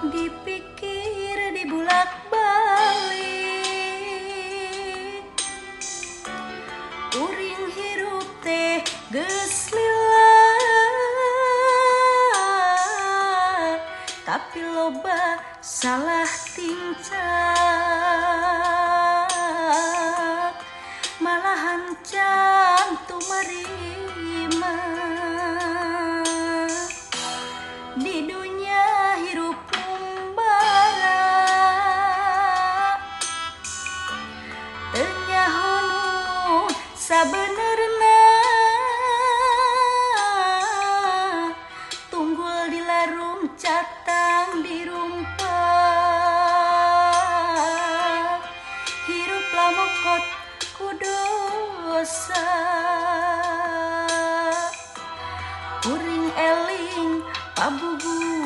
Dipikir dibulak-balik, kuring hirup teh geus lila, tapi loba salah tingcak, malahan can tumarima. Di dunya hirup umbara, teu nyaho nu sabenerna, tunggul dilarung catang dirumpak, hirup lamokot ku dosa. Kuring eling pabuguhan